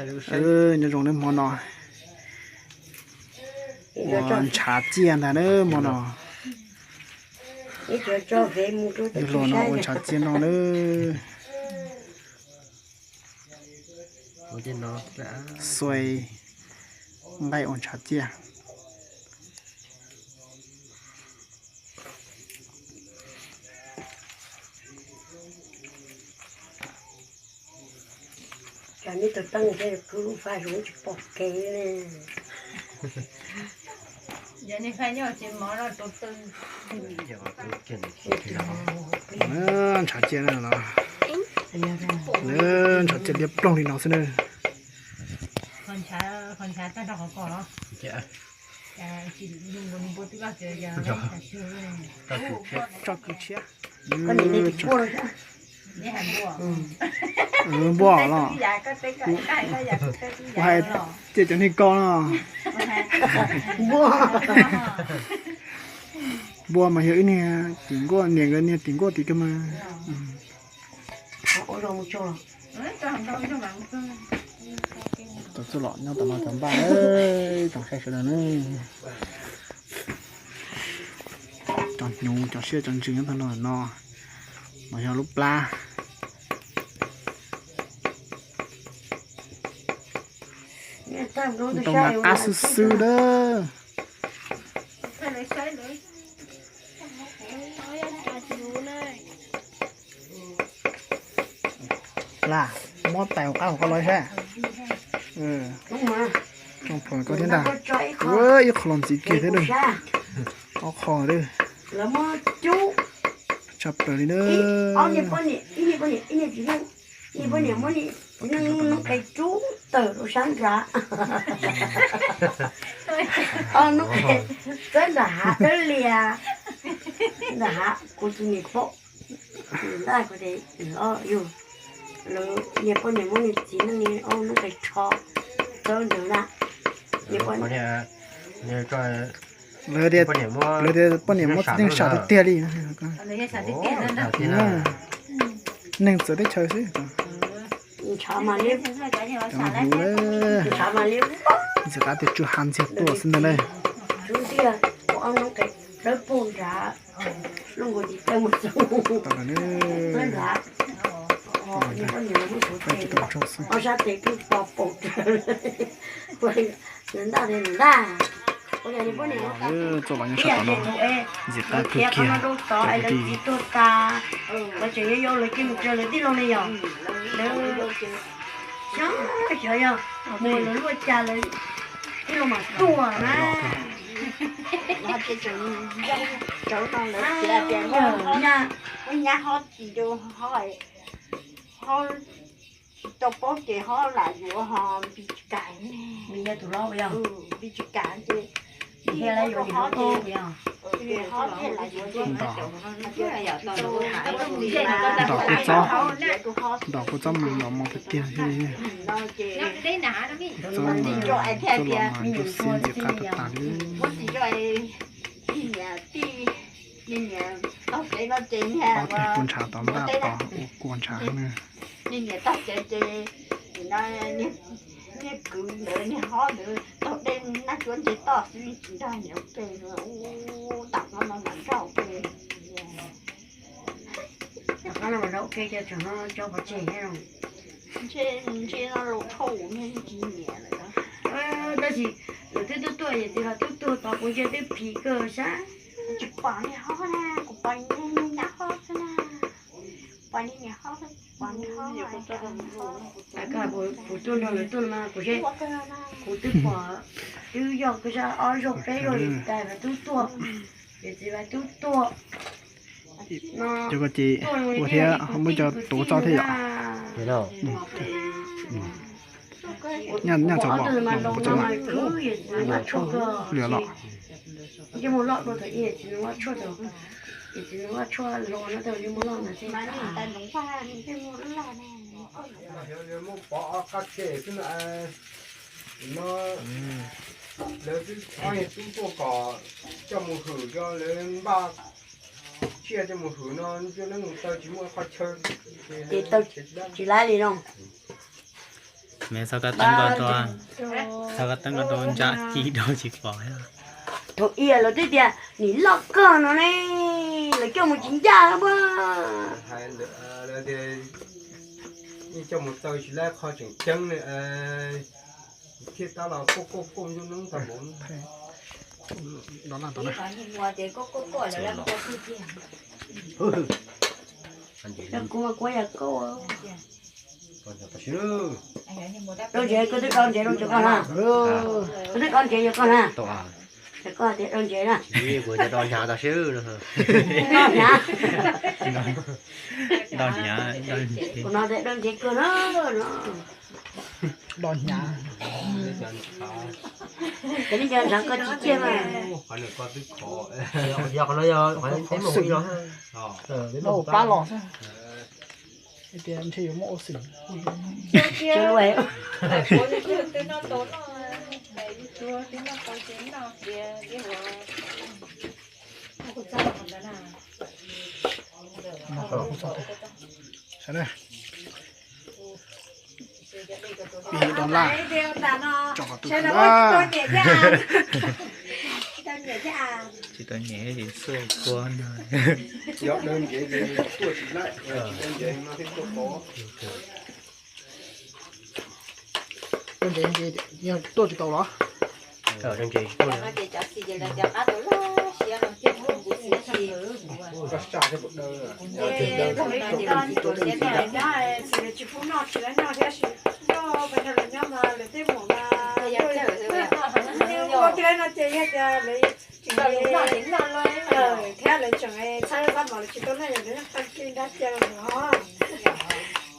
Nyob zoo nawb, hmo no ua ntshav ciaj ntag nawb hmo no. Yawg hluas no ua ntshav ciaj no nawb. Xuas nqaij ua ntshav ciaj. Ntshav ciaj no, ntshav ciaj liab ploog li no xwb na. Tso kws tshiab. Npua los? Kuv hais cia cov niag ko no. Npua mas yog ib niag tim nkuaj, niam nkawd niag tim nkuaj tim kawg mas. Tau txuj lom nyob tom no cov npaj, ib tsoom saib sawv daws na. Cov hnyuv cov siab cov ntsws nyob tag no no, mas yog lub plab. Ntoo mas qab xwb xwb dab. Laj, muab tais hauv qab hauv qab los saib. Tsoom phoom koj thiab ntag. Ua ib qho los ntxiv kiag thiab dab. Ob qho dab. Tshaj plaws li na. Ib niag poj niam muab txiv neej noob qes rub tawm rau sab nrad. Noob qes txawb nram hav dawb lias, nram hav kuv tsis nim paub. Ntaj kuv tes yug, lawv niag poj niam muab niag txiv neej noob qes rho txawb ntawd na. Lawv tias poj niam muab txiv neej sam tiag tiag li. Neeg txawv teb chaws xwb. Ntshav mas liab, ntshav mas liab. Ntxim qab tias tsuj hav ntxiag tuaj xwb ntag na. Tsub ntiag, ua ob noob qes dawb paug nrad, luaj nkaus tis tawb mus txog. Nrad, ob sab tes kuj pos paum, nws ntaj nws ntaj. Txoj los nyob sab tom no, ntxim qab kawg kiag. Cov kwv tij tuag tas, lawv tseem yuav yuav lawv cia mus raws lawv tij laug ne yom. Lawv xyov, xyov yog mus lawv luaj cas lawv tij laug mam tuag na. Nyab hob tsis rau, hob tsis tau paub ces hob lam yuav ho npis tsis kam. Npis tsis kam ces hob thiaj lam yuav. Ntom kuv txob, ntom kuv txob mas ntom mos tiag tiag thiab li. Txob mas txoj los mas nruab xiab ntxim qab tag tag li. Ob teg kua ntshav tod npaj tos ua kua ntshav na. Niag niam tag kev ces niag kwv ntawd niag hob ntawd taug dej naj cuab nce toj xwb tsis nrog niam ua ke, ua tam no no mam nrog ua ke. Tam no mam nrog ua ke ces tsam no tso pov tseg thiab. Ntshe no laus dhau me tsis nyiam lawm. Tab sis lawv twb tuaj tuaj yawm txiv los twb tuag tod kuv ntsia twb phim kawg sab. Tsis pom niag hob na, kuv pom niag nyab hob xwb na. Pom niag niam hob, pom niag hob. Kuv tuaj nrog lawv tuaj mas kuv, kuv twb pom, twb yog kuv sab ob zaug peb zaug li tas mas twb tuaj, yawm txiv mas twb tuaj. Cov ko ces ua thiab muab cov tuav txob thiab yom. Nyaj txog pom, pom txob mas lwm los. Muab pov qab tseg xwb no, no lawv twb ob niag tub tuaj kom coj mus hwm, coj lawv npaj tsiaj coj mus hwm no, coj lawv mus taw tsis muaj qhov chaw. Ces taw tsis laib li no. Me txhob kab teeb ko rau, txhob kab teeb ko rau ntsa ci rau tsis pom. Thaum ub los twb tias nim loj kawg no ne, lawv coj mus tsis ncaj mas. Coj mus taw tsis laib qho tseem ceeb, thiaj tab los koj koj koj ncuj noob tag npaum. Kuv mas kuv yog koj. Rau ntsev, koj twb rau ntsev rau ntsev koj na. Koj twb rau ntsev yog koj na. Koj tias rau ntsev na. Kuv rau hnyav tau sib. Rau hnyav. Rau hnyav, rau ntsev. Kuv no tias rau ntsev kawg na. Rau hnyav. Ces nej cov ntshav koj tsis ciaj mas. Yog qhov no yog qhov peb mus ua los. Pab los xwb. Hais tias ntshe yuav muaj ua xwm. Pib dollar tso kom tus tsis tau nyem ces xuaj kua no. Rau ntsev, yog tuaj tsis tau los? Tsis pub noj tsis laib noj thiab, noj pes nrog lawv nyob mas lawv tej muam mas ua tiag no ces yog tias lawv tseem thiab lawv tseem txhab zaj mos lawv tsis tau noj yog lawv tag kis nrab cia los mus ho.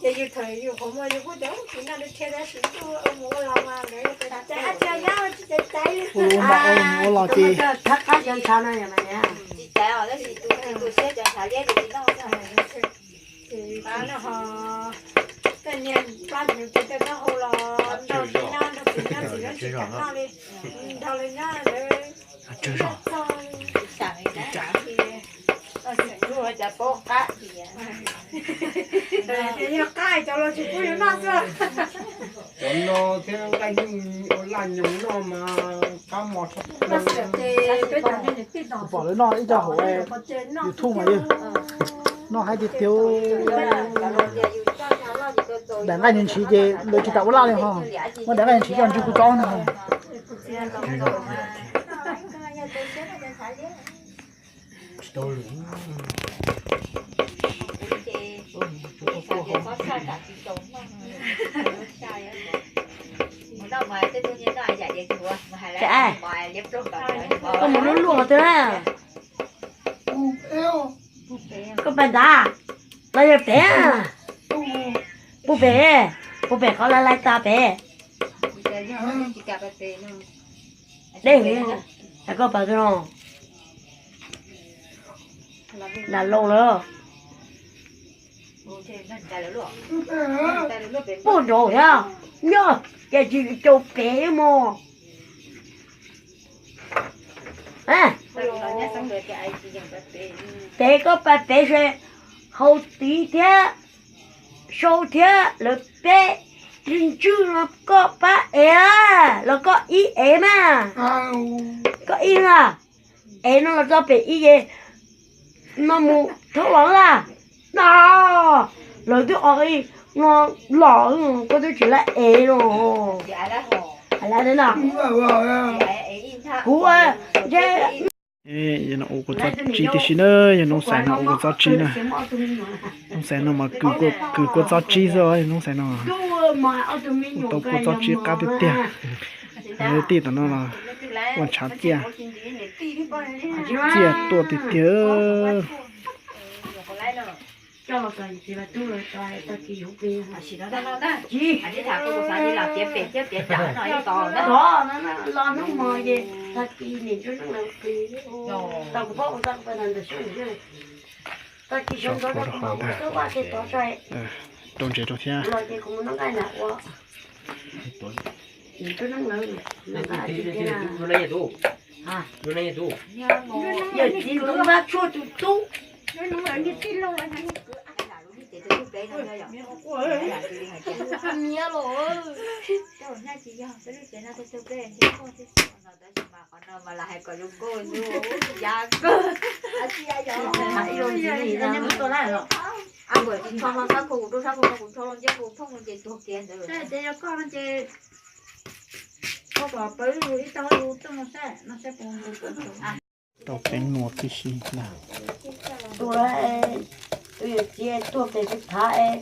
Ces yus thaum yus qhov muag yus kuj tias tsis noj li thiab tab sis ntuj ua mus ua los mas lawv caiv caiv, ua mus ua los ces thab qab cov ntshav no yog mas niam. Tsis caiv os, tab sis tu siab cov ntshav liab ces tsis noj. Ces pab no ho tej niag plab hnyuv ces tej taub hau los nrog txiv nyob, nrog txiv nyob, txiv nyob tsis kam noj li, nrog lawv nyob lawv noj txog li. Cov paub qab tias yog qab cov los tsis pub yus noj xwb. Cov no thiab nqaij nyuj ua laj nyoos noj mas qab mos tshaj plaws. Peb cov niag niam tij no pom lawv noj ib co hauv YouTube mas yog noj haib tiag tiag. Daim nqaij ntshiv ces lawv tsis tas ua laj li ho, muab daim nqaij ntshiv coj ntswj kuv tsob no. Koj mus luaj luaj twg na? Koj pais ntag, los yog pem, puag pem, puag pem qhov laj laj tas pem. Dej, koj pais twg no? Nag loo lawm. Puag nraud thiab, nyob ces tsis caum pem mos. Pem koj pais pem se, hauv tid thiab, sau thiab lawv peb, ntswg ntswg no koj pab ev los koj ib ev mas. Koj ib na, ev no los txog pem ib ces no mus thoob los na. No, lawv twb o no los koj twb tsis laj ev no. Hais lawv na, kuv ntshe Yog no ua kua txob tsib tib si na, yog noob xais no ua kua txob tsib na. Noob xais no mas kws kua txob tsib xwb, yog noob xais no. Tau kua txob tsib qab tiag tiag. Tij tom no los ua ntshav ciaj, ciaj tuaj tiag tiag. Rau ntses rau thiab. Yawm txiv Ntxoov Vaj Tshuaj tus tub. Miab los, tab sis mas qhov no mas lam hais kom zoo nkauj xwb, ya kawg. Ab, kuv tsis nco no, sab khau kuv rau sab khau no, kuv nco los nciab kuv thooj no ces tuag kiag ntawd. Ces yog koj no ces koj kom pawv ib tau ib lub tuaj no saib, no saib puas mus. Rau teeb nuav tib si na. Tuag, tus yawm txiv tuag pem pem phav es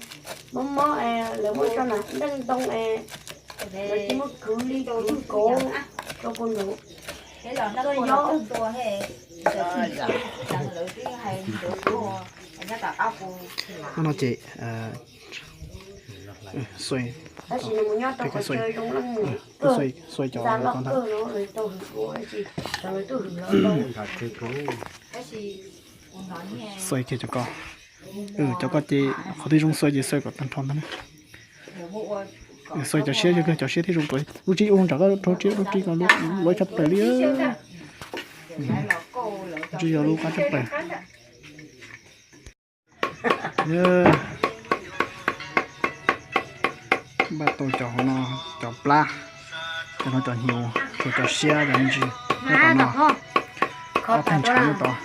mob mob es lawv muab tso nram nteej ntoo es lawv tsis muab kwv li kwv kauv rau puas nus. Tuag nyob, no ces tab sis nws mus nyob rau qhov chaw zoo leej, xuai cov loj kawg no lawv tau hwm dua, tab sis cov lawv twb hwm los tau. Xuai kiag cov ko, cov ko ces qhov twg zoo xuai ces xuai kom tag nrho ntag na. Xuai cov siab, cov siab thiaj zoo tuaj. Lub tsib ua nram ko rau tsib lub tsib ko lub loj tshaj plaws li. Lub tsib yog lub qab tshaj plaws. Npaj tau cov hauv no, cov plab, cov no cov hnyuv, cov siab, cov me ntsis, nyob tod no. Ob pheej ntshav nyob tod.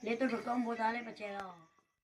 Li tuaj rau koj npua tau li pes tsawg los?